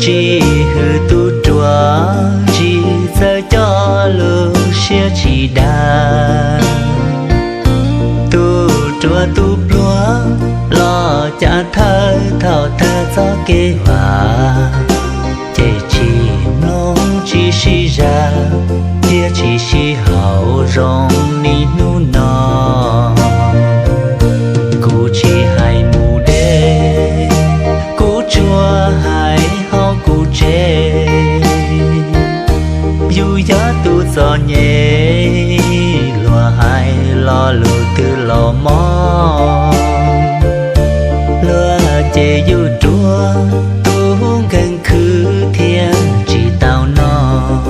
Tsis hwm tus ruam, tsis txawj coj lub siab tsis dag. Tus ruam tus pluag los cav thawj thaum tag txoj kev vam, ces tsis mloog tsis sib zam, thiab tsis sib haum zoo li hnub no. Kuv tsis hais mus deb, kuv tsuas hais hauv kuv tsev. Yus yog tus txom nyem, luag hais lo lus twg los mob. Luag cem yus ruam, tus nkeeg khwv thiab tsis tau noj.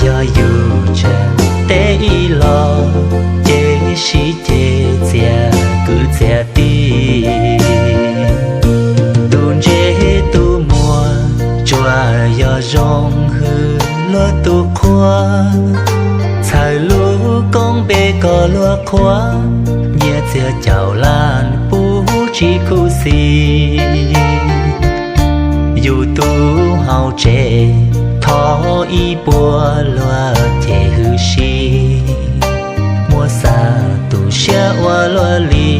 Yog yus tseem teb ib los, ces sib ceg txias kwv txias tij. Tus ntse tus muag, tsuas yog zoo hwm luag tus qhua. Txhawm lub koob npe kom luag qhuav, nyiaj txiag caum lab pub tsis khuv xim. Yus tus hauv tsev, thov ib puas luag ces hwm si. Muab xa tu siab ua luaj li,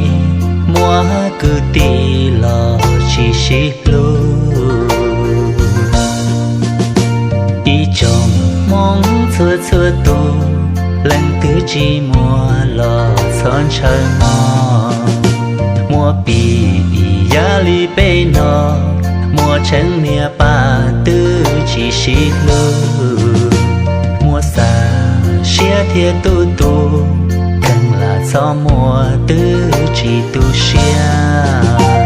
muab kwv tij los tsis sib hlub. Ib tsoom Hmoob txhua txhua tus, leej twg tsis muaj los txhob ntshaw mog. Muab pim ib yam li peb no, muaj tseeb niam pab twb tsis sib hlub. Muab xa siab thiab tu tu, kheev lam txhob muaj twb tsis tu siab.